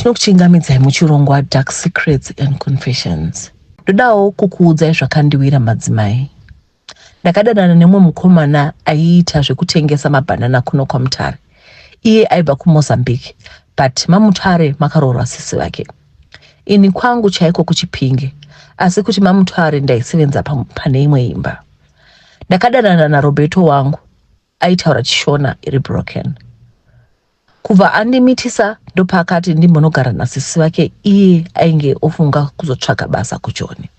Tinokuchingamidzai muchirongwa Dark Secrets and Confessions. Ndodawo kukuudzai zvakandiwira madzimai. Ndakadanana nemumwe mukomana aiita zvekutengesa mabhanana kuno kwaMutare. Iye aibva kuMozambique but maMutare makaroorwa sisi vake. Ini kwangu chaiko kuChipinge asi kuti maMutare ndaisevenza pane imwe imba. Ndakadanana naRoberto wangu aitaura chiShona iri broken. Kubva andimitisa ndopaakati ndimbonogara nasisi vake iye ainge ofunga kuzotsvaga basa kuJoni.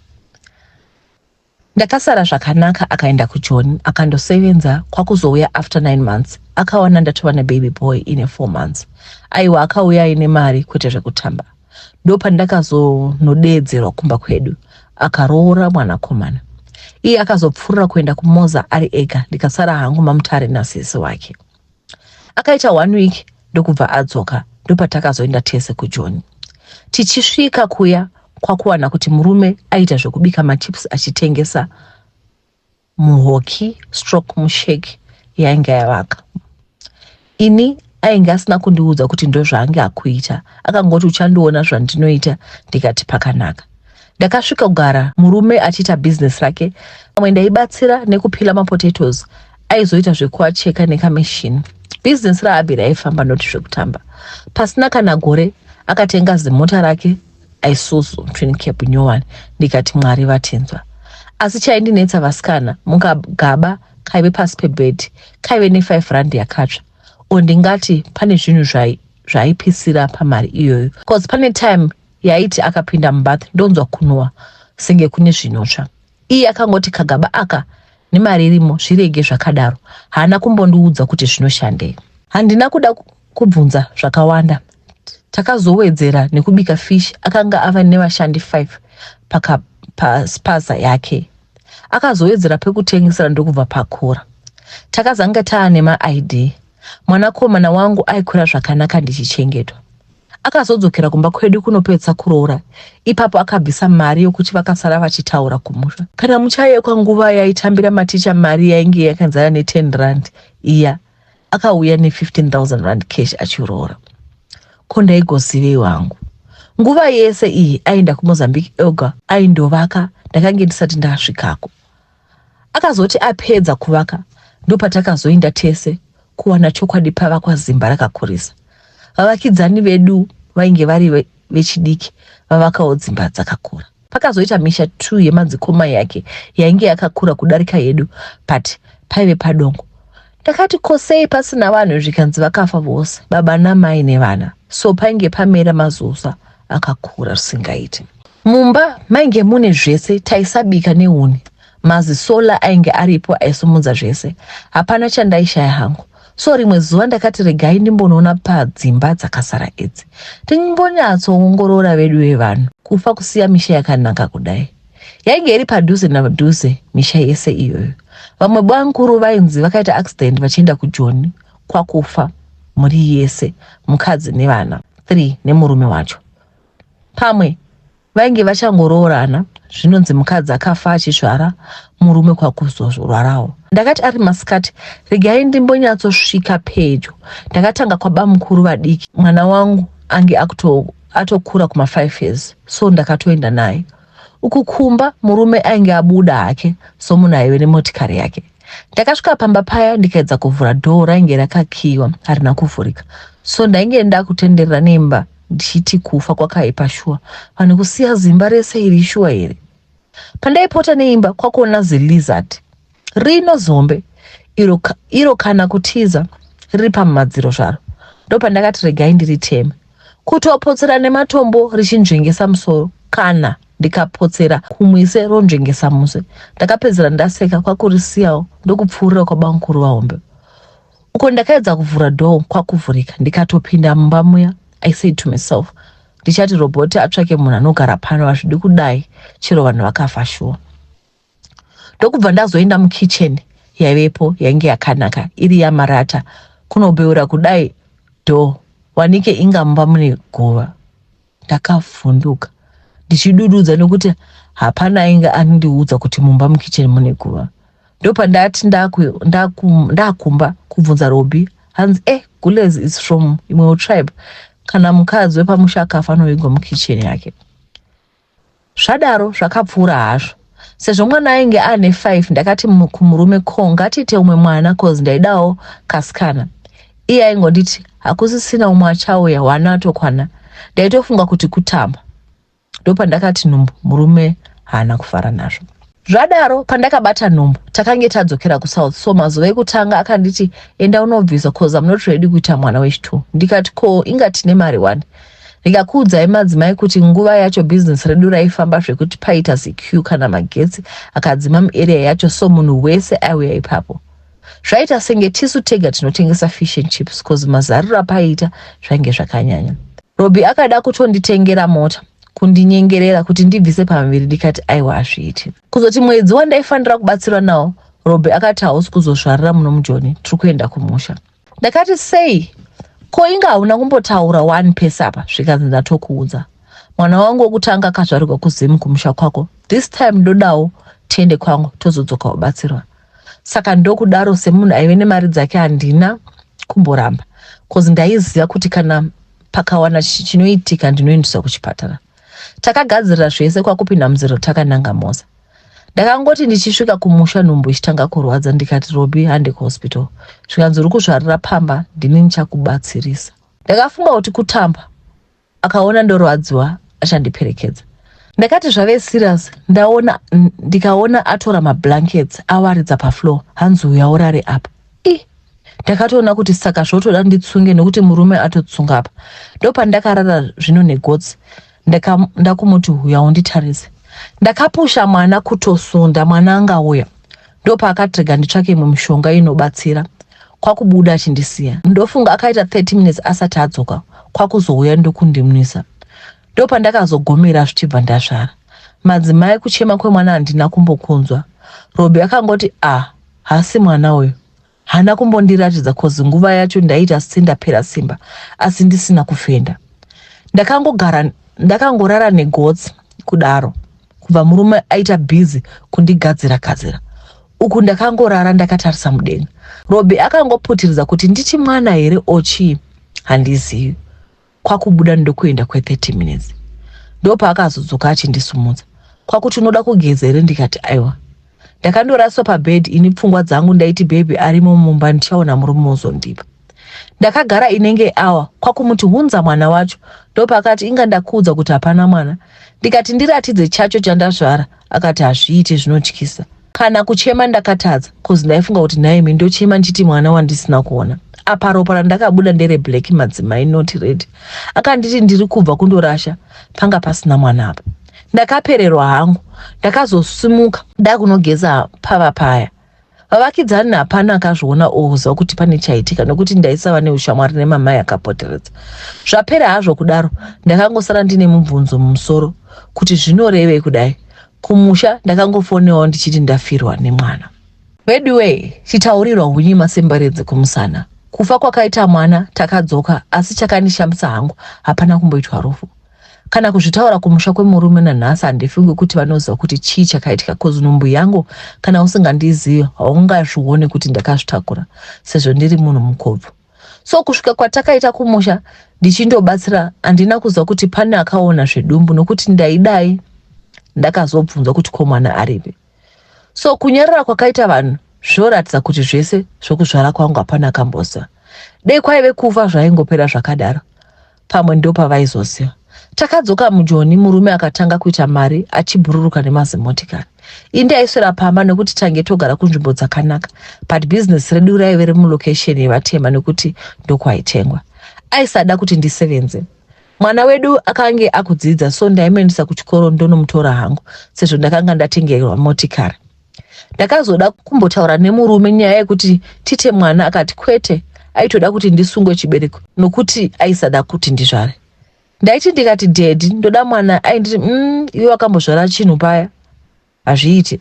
Ndakasara zvakanaka akaenda kuJoni akandosevenza kwakuzouya after 9 months akawana ndatova nebaby boy ine 4 months. Aiwa akauya aine mari kwete zvekutamba. Ndopandakazonodeedzerwa kumba kwedu akaroora mwanakomana. Iye akazopfuurira kuenda kuMoza ari ega ndikasara hangu maMutare nasisi wake. Akaita one week ndokubva adzoka ndopatakazoenda tese kuJoni. Tichisvika kuya kwakuwana kuti murume aita zvekubika machips achitengesa muhoki stroke musheki yainge yavaka. Ini ainge asina kundiudza kuti ndozvaange akuita akangoti uchandiona zvandinoita ndikati pakanaka. Ndakasvika kugara murume achiita business rake pamwe ndaibatsira nekupila mapotatoes aizoita zvekuacheka nekamachine. Business raAbby raifamba noti zvekutamba. Pasina kana gore akatenga zimota rake Isuzu twin cab nyowani ndikati Mwari vatinzwa. Asi chaindinetsa vasikana mukagaba kaive pasi pebed kaive ne5 rand yakatsva or ndingati pane zvinhu zvaipisira pamari iyoyo cause pane time yaiti akapinda mubath ndonzwa kunhuwa senge kune zvinotsva. Iye akangoti kagaba aka nemari irimo zvirege zvakadaro haana kumbondiudza kuti zvinoshandei. Handina kuda kubvunza zvakawanda. Takazowedzera nekubika fish akanga ava nevashandi 5 pakaspaza yake. Akazowedzera pekutengesera ndokubva pakura. Takazanga taane maID. Mwanakomana wangu aikura zvakanaka ndichichengetwa. Akazodzokera kumba kwedu kunopedza kuroora. Ipapo akabvisa mari yokuti vakasara vachitaura kumusha. Kana muchayekwa nguva yaitambira maticha mari yainge yakanzana ne10 rand iya akauya ne15,000 rand cash achiroora. Ko ndaigozivei wangu? Nguva yese iyi aienda kuMozambique ega aindovaka ndakange ndisati ndasvikako. Akazoti apedza kuvaka ndopatakazoinda tese kuwana chokwadi pavakwa zimba rakakurisa. Vavakidzani vedu vainge vari vechidiki vavakawo dzimba dzakakura. Pakazoita misha 2 yemadzikoma yake yainge yakakura kudarika yedu but paive padongo. Ndakati ko sei pasina vanhu zvikanzi vakafa vose baba namai nevana so painge pamera mazusa akakura zvisingaiti. Mumba mainge mune zvese taisabika nehuni mazisola ainge aripo aisumudza zvese hapana chandaishaya hangu so rimwe zuva ndakati regai ndimbonoona padzimba dzakasara idzi ndimbonyatsoongorora vedu vevanhu kufa kusiya misha yakanaka kudai yainge iri padhuze napadhuze misha yese iyoyo vamwe bamkuru vainzi vakaita accident vachienda kujoni kwakufa mhuri yese mukadzi nevana 3 nemurume wacho pamwe vainge vachangoroorana zvinonzi mukadzi akafa achizvara murume kwakuzorwarawo ndakati ari masikati regai ndimbonyatsosvika pedyo ndakatanga kwabamukuru vadiki mwana wangu ange atokura kuma 5 years so ndakatoenda naye uku kumba murume ainge abuda hake somunhu aive nemotikari yake ndakasvika pamba paya ndikaedza kuvhura dhoo rainge rakakiyiwa harina kuvhurika so ndainge ndakutenderera nemba ndichiti kufa kwakaipa shuwa vanhu kusiya zimba rese iri shuwa here pandaipota neimba kwakuona zilizard rino zombe iro, iro kana kutiza riri pamadziro zvaro ndopandakati regai ndiriteme kutopotsera nematombo richinzvengesa musoro kana ndikapotsera kumwise ronzvengesa muswe ndakapedzera ndaseka kwakurisiyawo ndokupfuurira kwabamukuru vahombe uko ndakaedza kuvhura door kwakuvhurika ndikatopinda mumba muya I said to myself ndichati roboti atsvake munhu anogara pano hazvidi kudai chero vanhu vakafa shuwa ndokubva ndazoenda mukitchen yaivepo yainge yakanaka iri yamarata kunobeura kudai door wanike inga mumba mune guva ndakavhunduka ndichidududza nekuti hapana ainge andiudza kuti mumba mukitchen mune guva ndopandati ndakumba kubvunza Robi hanzi eh gules is from imwewo tribe. Kana mukadzi wepamusha akafa anovigwa mukicheni yake. Zvadaro zvakapfuura hazvo. Sezvo mwana ainge ane 5 ndakati kumurume ko ngatiite umwe mwana cause ndaidawo kasikana. Iye aingonditi hakusisina umwe achauya wana atokwana. Ndaitofunga kuti kutamba. Ndopandakati nhumbu murume haana kufara nazvo. Zvadaro pandakabata nhumbu takange tadzokera kusouth so mazuva ekutanga akanditi enda unobvisa cause I'm not ready kuita mwana wechitwo. Ndikati ko inga tine mari wani. Ndikakuudzai madzimai kuti nguva yacho business redu raifamba zvekuti paita ziq kana magetsi akadzima muarea yacho so munhu wese aiuya ipapo. Zvaita senge tisu tega tinotengesa fish and chips cause mazariro apaiita zvainge zvakanyanya. Robbie akada kutonditengera mota kundinyengerera kuti ndibvise pamuviri ndikati aiwa hazviiti. Kuzoti mwedzi wandaifanira kubatsirwa nawo Robbie akati hausi kuzozvarira muno mujoni tiri kuenda kumusha. Ndakati sei ko inga hauna kumbotaura wani pese apa zvikanzi ndatokuudza. Mwana wangu wekutanga akazvarirwa kuZim kumusha kwako this time ndodawo tiende kwangu tozodzoka wabatsirwa. Saka ndokudaro semunhu aive nemari dzake handina kumboramba cause ndaiziva kuti kana pakawana chinoitika ndinoendeswa kuchipatara. Takagadzirira zvese kwakupinda munzira takananga Moza. Ndakangoti ndichisvika kumusha nhumbu ichitanga kurwadza ndikati Robi hande kuhospital. Zvikanzi uri kuzvarira pamba ndini ndichakubatsirisa. Ndakafunga kuti kutamba akaona ndorwadziwa achandiperekedza. Ndakati zvave serious ndaona ndikaona atora mablankets awaridza pafloor hanzi uya urare apa. Ih ndakatoona kuti saka zvotoda nditsunge nekuti murume atotsunga apa. Ndopandakarara zvino negotsi ndakumuti huya unditarise. Ndakapusha mwana kutosunda mwana angauya. Ndopaakatrega nditsvake imwe mishonga inobatsira kwakubuda achindisiya. Ndofunga akaita 30 minutes asati adzoka kwakuzouya ndokundimwisa. Ndopandakazogomera zvichibva ndazvara. Madzimai kuchema kwemwana handina kumbokunzwa. Robbie akangoti ah hasi mwana uyu. Haana kumbondiratidza cause nguva yacho ndaiita sendapera simba asi ndisina kufenda. Ndakangogara ndakangorara negotsi kudaro kubva murume aita busy kundigadzira gadzira. Uku ndakangorara ndakatarisa mudenga. Robbie akangoputiridza kuti nditi mwana here or chii handizivi. Kwakubuda ndokuenda kwe 30 minutes. Ndopaakazodzoka achindisimudza. Kwakuti unoda kugeza here ndikati aiwa. Ndakandoraswa pabed ini pfungwa dzangu ndaiti baby arimo mumba ndichaona murume ozondipa. Ndakagara inenge hour kwakumuti hunza mwana wacho ndopaakati inga ndakuudza kuti hapana mwana. Ndikati ndiratidze chacho chandazvara akati hazviite zvinotyisa. Kana kuchema ndakatadza cause ndaifunga kuti nhaimi ndochema ndichiti mwana wandisina kuona. Apa ropa randakabuda ndere black madzimai not red. Akanditi ndiri kubva kundorasha panga pasina mwana apa. Ndakapererwa hangu. Ndakazosimuka ndakunogeza pava paya. Vavakidzani hapana akazviona or kuziva kuti pane chaitika nokuti ndaisava neushamwari nemamai akapoteredza. Zvapera hazvo kudaro ndakangosara ndine mubvunzo mumusoro kuti zvinorevei kudai. Kumusha ndakangofonewawo ndichiti ndafirwa nemwana. Veduwee chitaurirwa hunyima sembaredzi kumusana. Kufa kwakaita mwana takadzoka asi chakandishamisa hangu hapana kumboitwa rufu. Kana kuzvitaura kumusha kwemurume nanhasi handifungi kuti vanoziva kuti chii chakaitika cause nhumbu yangu kana usingandizivi haungazvione kuti ndakazvitakura sezvo ndiri munhu mukobvu. So kusvika kwatakaita kumusha ndichindobatsira handina kuziva kuti pane akaona zvedumbu nokuti ndaidai ndakazobvunzwa kuti ko mwana aripi. So kunyarara kwakaita vanhu zvinoratidza kuti zvese zvokuzvara kwangu hapana akamboziva. Dei kwaive kufa zvaingopera zvakadaro. Pamwe ndopavaizoziva. Takadzoka mujoni murume akatanga kuita mari achibhururuka nemazimotikari. Ini ndaiswera pamba nekuti tange togara kunzvimbo dzakanaka but business redu raive remulocation yevatema nekuti ndokwaitengwa. Aisada kuti ndisevenze. Mwana wedu akange akudzidza so ndaimuendesa kuchikoro ndonomutora hangu sezvo ndakanga ndatengerwa motikari. Ndakazoda kumbotaura nemurume nyaya yekuti tite mwana akati kwete aitoda kuti ndisungwe chibereko nokuti aisada kuti ndizvare. Ndaiti ndikati daddy ndoda mwana ainditi iwe wakambozvara chinhu paya hazviiti.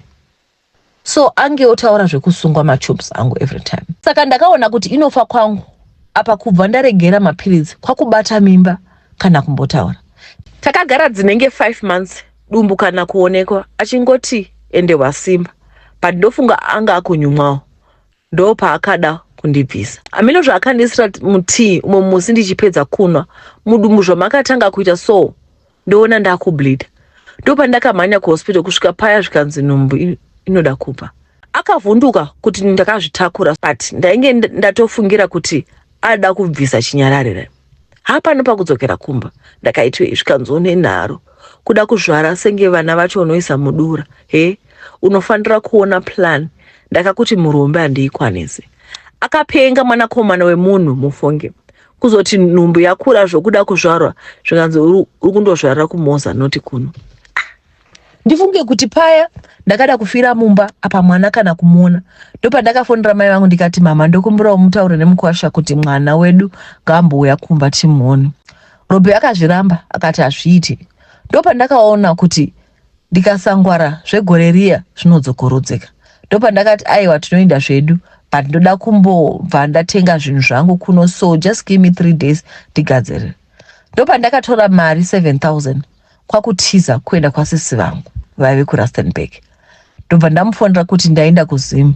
So ange otaura zvekusungwa matubes angu every time. Saka ndakaona kuti inofa kwangu apa kubva ndaregera mapiritsi kwakubata mimba kana kumbotaura. Takagara dzinenge 5 months dumbu kana kuonekwa achingoti ende wasimba but ndofunga anga akunyumwawo ndopaakada kundibvisa. Hameno zvaakandiisira mutii umwe musi ndichipedza kunwa mudumbu zvamakatanga kuita so ndoona ndakubleeda. Ndopandakamhanya kuhospital kusvika paya zvikanzi nhumbu inoda kubva. Akavhunduka kuti ndakazvitakura but ndainge ndatofungira kuti ada kubvisa chinyararire. Hapano pakudzokera kumba ndakaitwei zvikanzi une nharo kuda kuzvara senge vana vacho unoisa mudura he unofanira kuona plan ndakakuti murombe handiikwanisi. Akapenga mwanakomana wemunhu mufunge kuzoti nhumbu yakura zvokuda kuzvarwa zvikanzi uri kundozvarira kumoza noti kuno. Ndifunge kuti paya ndakada kufira mumba apa mwana kana kumuona. Ndopandakafonera mai vangu ndikati mama ndokumbirawo mutaure nemukwasha kuti mwana wedu ngaambouya kumba timuone. Robbie akazviramba akati hazviite. Ndopandakaona kuti ndikasangwara zvegore riya zvinodzokorodzeka. Ndopandakati aiwa tinoenda zvedu but ndoda kumbobva ndatenga zvinhu zvangu kuno so just give me 3 days ndigadzirire. Ndopandakatora mari 7000 kwakutiza kuenda kwasisi vangu vaive kuRustenburg. Ndobva ndamufonera kuti ndaenda kuZim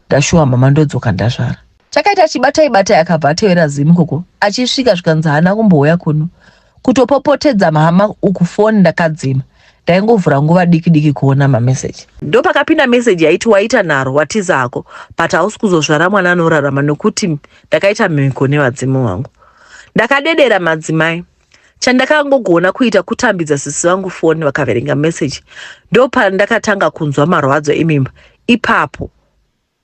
ndashuwa mama ndodzoka ndazvara. Takaita chibatai batai akabva atevera Zim ikoko achisvika zvikanzi haana kumbouya kuno. Kutopopotedza mhama uku foni ndakadzima ndaingovhura nguva diki diki kuona mameseji. Ndopakapinda meseji yaiti waita nharo watiza hako but hausi kuzozvara mwana anorarama nekuti ndakaita mhiko nevadzimu vangu. Ndakadedera madzimai. Chandakangogona kuita kutambidza sisi vangu foni vakaverenga message ndopandakatanga kunzwa marwadzo emimba ipapo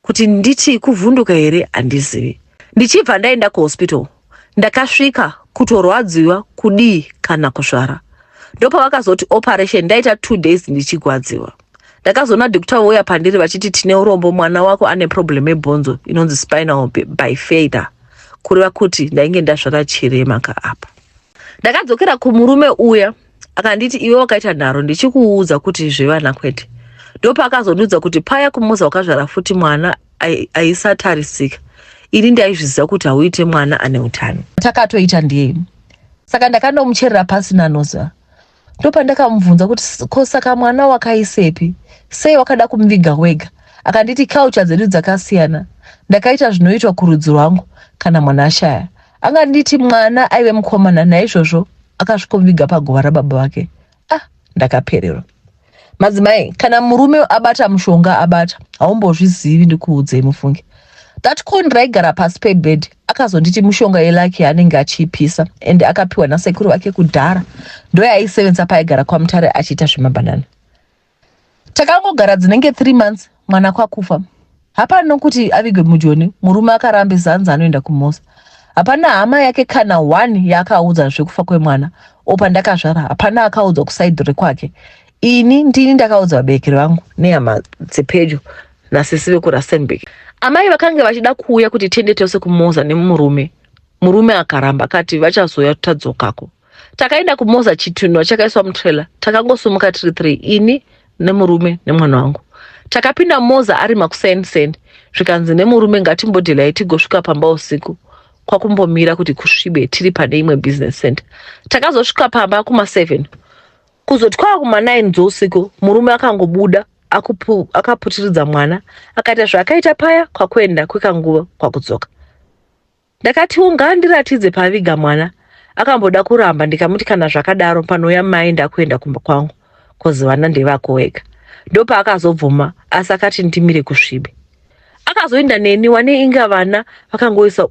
kuti nditi kuvhunduka here handizivi. Ndichibva ndaenda kuhospital ndakasvika kutorwadziwa kudii kana kuzvara ndopavakazoti operation ndaita 2 days ndichigwadziwa. Ndakazoona doctor vouya pandiri vachiti tine urombo mwana wako ane problem yebhonzo inonzi spinal bifida kureva kuti ndainge ndazvara chirema ka apa. Ndakadzokera kumurume uya akanditi iwe wakaita nharo ndichikuudza kuti zvevana kwete. Ndopaakazondiudza kuti paya kumuza wakazvara futi mwana aisatarisika. Ini ndaizviziva kuti hauite mwana ane utano. Takatoita ndiye. Saka ndakandomucherera pasina anoziva. Ndopandakamubvunza kuti ko saka mwana wakaisepi? Sei wakada kumuviga wega? Akanditi culture dzedu dzakasiyana. Ndakaita zvinoitwa kurudzi rwangu kana mwana ashaya. Anganditi mwana aive mukomana naizvozvo akasvikomuviga paguva rababa vake. Ah, ndakapererwa. Madzimai, kana murume abata mushonga abata, haumbozvizivi ndikuudzei mufunge. That con raigara pasi pebed akazonditi mushonga yelucky yaanenge achiipisa and akapiwa nasekuru vake kudhara ndoyaaisevenza paaigara kwaMutare achiita zvemabhanana. Takangogara dzinenge 3 months mwana kwakufa. Hapana kuti avigwe mujoni murume akarambisa hanzi anoenda kumosa. Hapana hama yake kana one yaakaudza zvekufa kwemwana o pandakazvara hapana akaudzwa kusaidhi rekwake. Ini ndini ndakaudza vabereki vangu nehama dzepedyo nasisi vekuRustenburg. Amai vakange vachida kuuya kuti tiende tose kumoza nemurume. Murume akaramba akati vachazouya tadzokako. Takaenda kumoza chitunha chakaiswa mutrailer takangosumuka tiri 3 ini nemurume nemwana wangu. Takapinda moza ari makuseni seni zvikanzi nemurume ngatimbodhelai tigosvika pamba usiku kwakumbomira kuti kusvibe tiri pane imwe business center. Takazosvika pamba kuma 7 kuzoti kwava kuma 9 dzousiku murume akangobuda akaputiridza mwana akaita zvaakaita paya kwakuenda kwekanguva kwakudzoka. Ndakatiwo ngaandiratidze paaviga mwana. Akamboda kuramba ndikamuti kana zvakadaro panouya mai ndakuenda kumba kwangu cause vana ndevako wega. Ndopaakazobvuma asi akati ndimire kusvibe. Akazoenda neni wane inga vana vakangoisa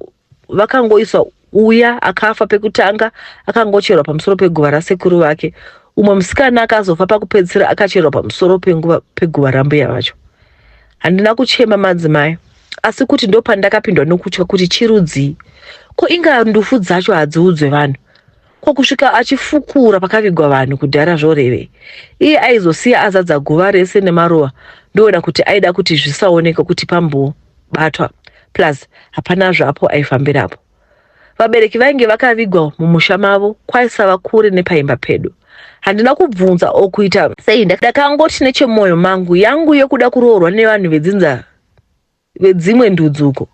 vakangoiswa uya akafa pekutanga akangocherwa pamusoro peguva rasekuru vake. Umwe musikana akazofa pakupedzisira akacherwa pamusoro penguva peguva rambuya vacho. Handina kuchema madzimai asi kuti ndopandakapindwa nokutya kuti chirudzii ko inga ndufu dzacho hadziudzwe vanhu ko kusvika achifukura pakavigwa vanhu kudhara zvorevei iye aizosiya azadza guva rese nemaruva ndoona kuti aida kuti zvisaoneka kuti pambobatwa plus hapana zvapo aifambirapo Vabereki vainge vakavigwa mumusha mavo kwaisava kure nepaimba pedu. Handina kubvunza or kuita sei ndakangoti nechemoyo mangu yangu yekuda kuroorwa nevanhu vedzinza vedzimwe ndudzi uko.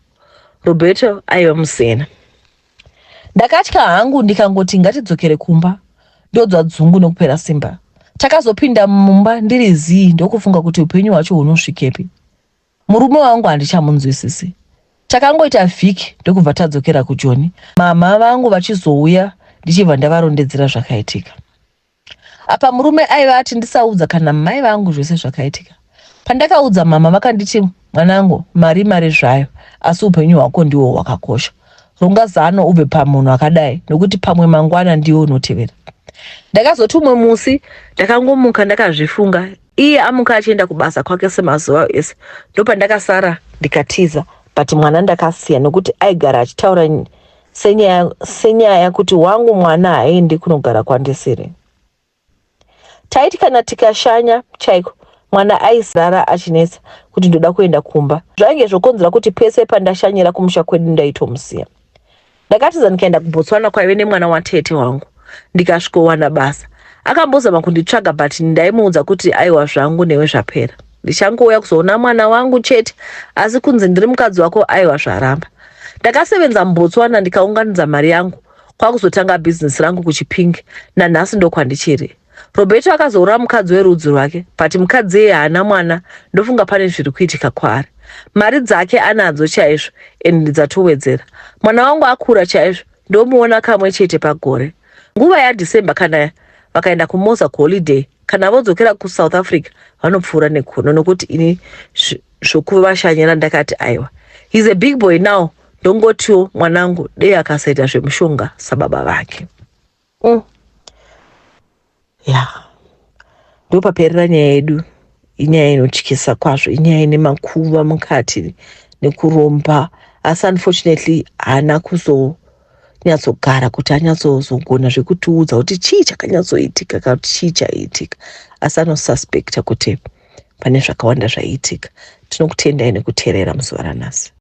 Roberto aiva musena. Ndakatya hangu ndikangoti ngatidzokere kumba ndodzwa dzungu nokupera simba. Takazopinda mumba ndiri zii ndokufunga kuti upenyu hwacho hunosvikepi. Murume wangu handichamunzwisisi. Takangoita vhiki ndokubva tadzokera kuJoni, mama vangu vachizouya ndichibva ndavarondedzera zvakaitika. Apa murume aiva ati ndisaudza kana mai vangu zvese zvakaitika. Pandakaudza mama vakanditi mwanangu mari mari zvayo asi upenyu hwako ndiwo hwakakosha. Ronga zano ubve pamunhu akadai nokuti pamwe mangwana ndiwe unotevera. Ndakazoti umwe musi ndakangomuka ndakazvifunga iye amuka achienda kubasa kwake semazuva ese ndopandakasara ndikatiza but mwana ndakasiya nokuti aigara achitaura senyaya, senyaya kuti wangu mwana haaendi kunogara kwandisiri. Taiti kana tikashanya chaiko mwana aisara achinetsa kuti ndoda kuenda kumba zvainge zvokonzera kuti pese pandashanyira kumusha kwedu ndaitomusiya. Ndakatiza ndikaenda kuBotswana kwaive nemwana watete wangu ndikasvikowana basa. Akambozama kunditsvaga but ndaimuudza kuti aiwa zvangu newe zvapera. Ndichangouya kuzoona mwana wangu chete asi kunzi ndiri mukadzi wako aiwa zvaramba. Ndakasevenza muBotswana ndikaunganidza mari yangu kwakuzotanga bhizinesi rangu kuChipinge nanhasi ndokwandichiri. Roberto akazoura mukadzi werudzi rwake but mukadzi iye haana mwana ndofunga pane zviri kuitika kwaari. Mari dzake anadzo chaizvo and dzatowedzera. Mwana wangu akura chaizvo ndomuona kamwe chete pagore. Nguva yaDecember kana vakaenda kuMoza kuholiday kana vodzokera kuSouth Africa vanopfuura nekuno nokuti ini zvokuvashanyira ndakati aiwa. He's a big boy now ndongotiwo mwanangu dei akasaita zvemushonga sababa vake. Ya, ndopaperera nyaya yedu. Inyaya inotyisa kwazvo, inyaya ine makuva mukati nekuromba, asi unfortunately haana kuzonyatsogara kuti anyatsozogona zvekutiudza kuti chii chakanyatsoitika kana kuti chii chaiitika, asi anosuspecta kuti pane zvakawanda zvaiitika. Tinokutendai nekuteerera muzuva ranhasi.